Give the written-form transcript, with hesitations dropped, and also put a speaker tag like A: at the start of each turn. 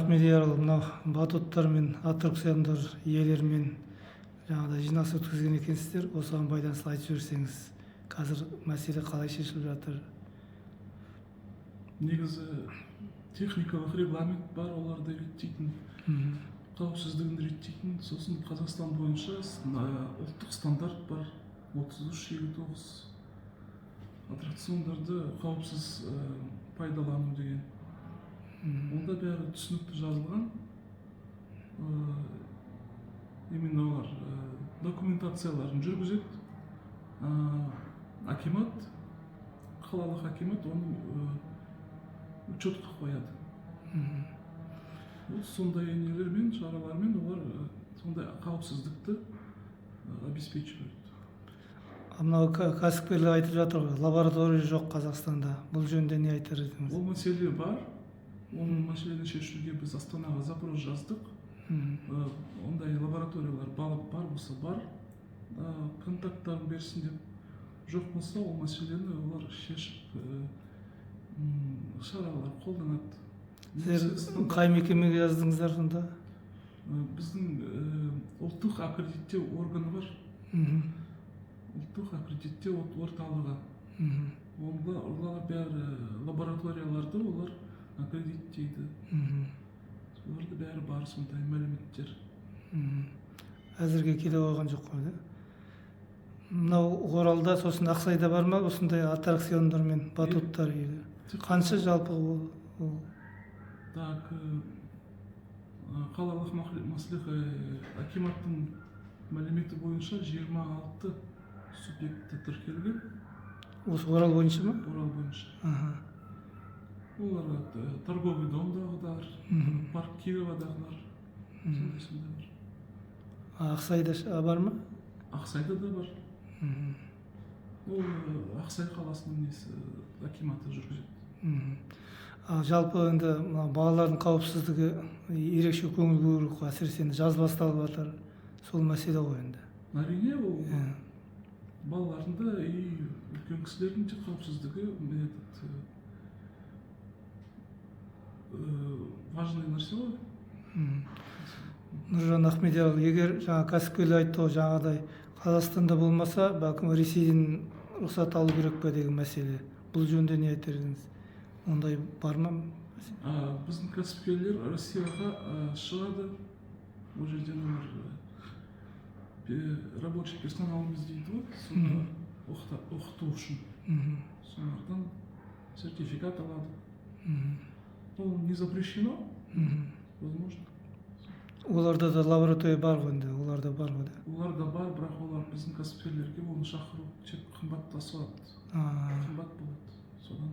A: Ахмедиярұлы, мынау батуттар мен аттракциондар иелерімен жаңағыдай жиналыс өткізген екенсіздер. Осыған байланысты айтып жіберсеңіз, қазір мәселе қалай шешіліп жатыр?
B: Негізі техникалық регламент бар, оларды реттейтін, қауіпсіздігін реттейтін. Сосын Қазақстан бойынша ұлттық стандарт бар, 3359, аттракциондарды қауіпсіз пайдалану деген. Онда бәрі түсінікті жазылған. Именно олар документацияларын жүргізеді. Акимат, қалалық акимат оны учетқа қояды. Вот сондай нелермен, шаралармен олар сондай қауіпсіздікті обеспечивают.
A: А мынау кәсіпкерлер айтып жатыр ғой, лаборатория жоқ Қазақстанда. Бұл жөнінде не айтар едіңіз?
B: Ол мәселе бар. Оның мәселені шешуге біз Астанаға запрос жаздық. Ондай лабораториялар бар болса, бар, контакттарын берсін деп. Жоқ болса, ол мәселені олар шешіп, шаралар қолданады.
A: Сіздер
B: Негізі стандарт-
A: қай мекемеге жаздыңыздар сонда?
B: Біздің ұлттық аккредиттеу органы бар, ұлттық аккредиттеу орталығы. Онда олар бәрі лабораторияларды олар аккредиттейді. Соларда бәрі бар, сондай мәліметтер.
A: Әзірге келе қойған жоқ қой, да? Мынау Оралда, сосын Ақсайда бар ма осындай аттракциондар мен батуттар үйі? Қанша жалпы ол?
B: Так, қалалық мәслихат, акиматтың мәліметі бойынша 26 субъекті тіркелген.
A: Осы Орал бойынша ма?
B: Орал бойынша. Олар торговый домдағыдар, парк Кировадағылар, сондай бар.
A: А Ақсайда бар ма?
B: Ақсайда да бар. Ол Ақсай қаласының несі, акиматы жүргізеді.
A: А жалпы енді мына балалардың қауіпсіздігі ерекше көңіл бөлу керек қой, әсіресе енді жаз басталып жатыр, сол мәселе ғой енді.
B: Әрине, ол балалардың да и үлкен кісілердің де қауіпсіздігі этот важный нәрсе ғой.
A: Нұржан Ахмедиярұлы, егер жаңа кәсіпкерлер айтты ғой, жаңағыдай Қазақстанда болмаса, бәлкім, Ресейден рұқсат алу керек пе деген мәселе. Бұл жөнінде не айтар едіңіз? Ондай бар ма?
B: Біздің кәсіпкерлер Россияға шығады. Ол жерден олар рабочий персоналымыз дейді ғой, соны оқыту үшін солардан сертификат алады. Ол не запрещено, возможно.
A: Оларда да лаборатория бар ғой енді, оларда бар ғой, да?
B: Оларда бар, бірақ олар біздің кәсіпкерлерге оны шақыру тек қымбатқа соғады, қымбат болады содан.